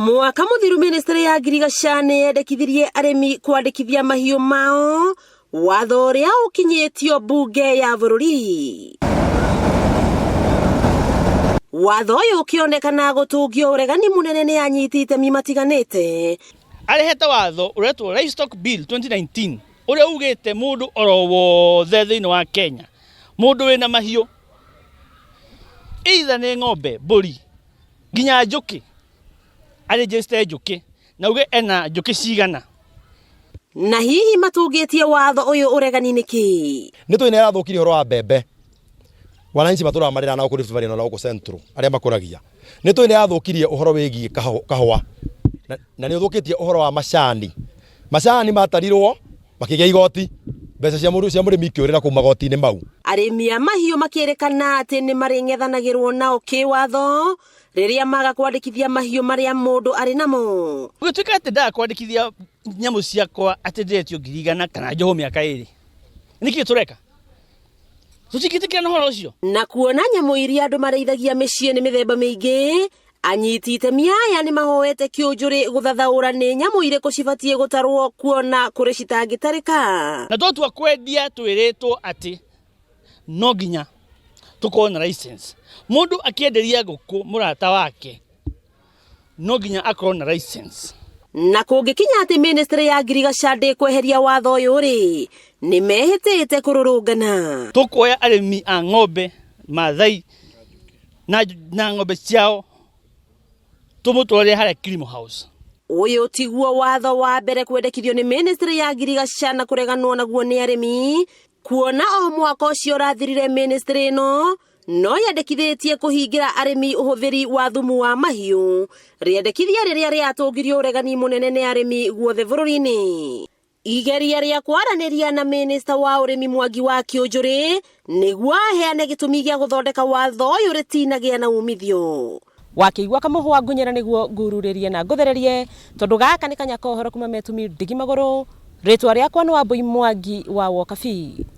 Mwaka mũthiru ministry ya ngirigaca nĩ yendekithirie arĩmi kwandĩkithia mahiũ mao, watho ũrĩa ũkinyĩtio mbunge ya bũrũri. Watho ũyũ ũkĩonekana gũtũngio ũregani mũnene nĩ anyiti itemi matiganĩte. Arehete watho ũretwo Livestock Bill 2019 ũrĩa ugĩte mũndũ oro wothe thĩinĩ wa Kenya, mũndũ wĩna mahiũ, either nĩ ng'ombe, mbũri, nginya njũkĩ, arĩnjĩcite njũkĩ na uge ena njũkĩ cigana. Na hihi matũngĩtie watho ũyũ ũregani nĩkĩ? Nĩ tũĩ nĩ arathũkirie ũhoro wa mbembe, wananchi matũraga marĩra na gũkũ Rift Valley na gũkũ Central arĩa makũragia. Nĩ tũĩ nĩ arathũkirie ũhoro wĩgiĩ kahũa na nĩ ũthũkĩtie ũhoro wa macani. Macani matarirwo makĩgĩa igoti, mbeca cia mũndũ cia mũrĩmi ikĩũrĩra kũu magoti-inĩ mau. Arĩmi a mahiũ makĩrĩkana atĩ nĩ marĩng'ethanagĩrwo nao kĩwatho rĩrĩa maga kwandĩkithia mahiũ marĩa mũndũ arĩ namo. Gũgĩtuĩka atĩ ndaga kwandĩkithia nyamũ ciakwa atĩ ndĩretio 100,000 kana njohwo mĩaka 2. Nĩkĩ tũreka? Tũtingĩtĩkĩra na ũhoro ũcio. Na kuona nyamũ iria andũ marĩithagia mĩciĩ nĩ mĩthemba mĩingĩ, anyiti itemi aya nĩ mahoete kĩũnjũrĩ gũthathaũra nĩ nyamũ irĩkũ cibatiĩ gũtarwo kuona kũrĩ citangĩtarĩka. Na twatua kwendia twĩrĩtwo atĩ no nginya tũkorwo na license. Mũndũ akĩenderia ngũkũ mũrata wake no nginya akorwo na license. Na kũngĩkinya atĩ ministry ya ngirigaca ndĩkweheria watho ũyũ rĩ, nĩ mehĩtĩte kũrũrũngana. Tũkuoya arĩmi a ng'ombe Maathai na ng'ombe ciao tũmũtwarĩre harĩa Kilimo House. Ũyũ tiguo watho wa mbere kwendekithio nĩ ministry ya ngirigaca na kũreganwo naguo nĩ arĩmi, kuona o mwaka ũcio ũrathirire ministry ĩno no yendekithĩtie kũhingĩra arĩmi ũhũthĩri wa thumu wa mahiũ, rĩendekithia rĩrĩa rĩatũngirio ũregani mũnene nĩ arĩmi guothe bũrũri-inĩ. Igeria rĩa kwaranĩria na minista wa ũrĩmi Mwangi wa Kĩũnjũrĩ nĩguo aheane gĩtũmi gĩa gũthondeka watho ũyũ rĩtinagĩa na umithio. Wakĩigua kamũhwa ngunyĩra nĩguo ngururĩrie na ngũthererie, tondũ gaka nĩ kanya ka ũhoro kuma metumi ndigi magũrũ. Rĩtwa rĩakwa nĩ Wambui Mwangi wa Wokabi.